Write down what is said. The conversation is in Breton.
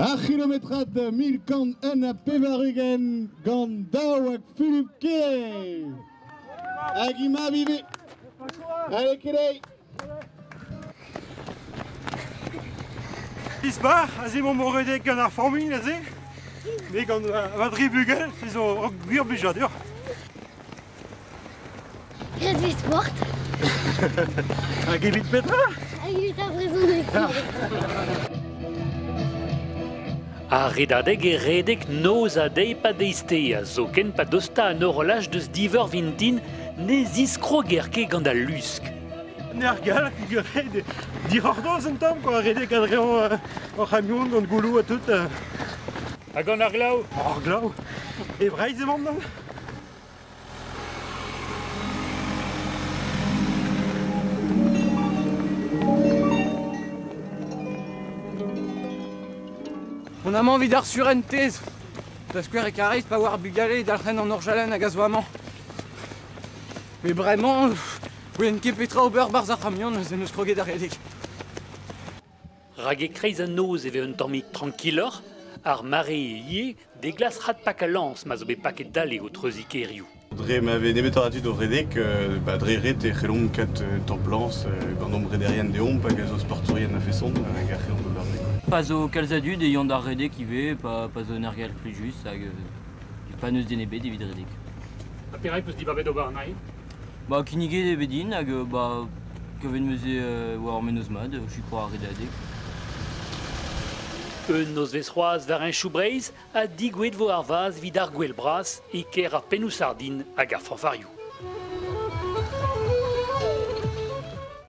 Ar c'hilometrad 1181 gant daou hag Philippe Kerey. Hag ima vive. Allez Kerey. Dispar, aze emaomp o redek gant ar familh aze. Me gant va dri bugel, se zo ur gwir blijadur. Graet sport. Hag evit petra? Hag evit ar brezhoneg. Ar redadeg e redek noz ha deiz pa deiz-te a zoken pa dosta an horolaj deus diveur vintin ne ziskroger ket gant al lusk. Nergal, red dic'hortoz un tamm quoi, redek a-dreñv hor c'hamion gant gouloù ha tout. Ha gant ar glav? Ar glav. E Breizh emaomp non? On a envie d'ar surentez. Da skouer e Karaez pa oar bugale dalc'hen an orjalenn hag a zo amañ. Mais bremañ, goulenn ket petra ober 'barzh ar c'hamion neuze 'm eus kroget da redek. Rak e-kreiz an noz e vez un tammig trankiloc'h, ar mare ivez deglas rat pak a lañs ma zo bet paket dale o treuziñ kêrioù. Dre ma vez nebeutoc'h a dud o redek, ba dre ret e c'hellomp kat tamm lañs gant omp rederien deomp hag a zo sportourien a-feson hag a c'hellomp ober se. Pa zo kalz a dud e yan d'ar redek ivez, pa zo un aergelc'h plijus hag pa n'eus den ebet evit redek. Ha perak peus dibabet ober anezhi? Ba kinniget eo bet din hag ba kavet neuze war ar mennozh mat, sikour ar redadeg. Un nozvezh c'hoazh war heñchoù Breizh ha digouezet vo ar vazh evit ar gouel bras e kêr ar pennoù-sardin hag ar fanfarioù.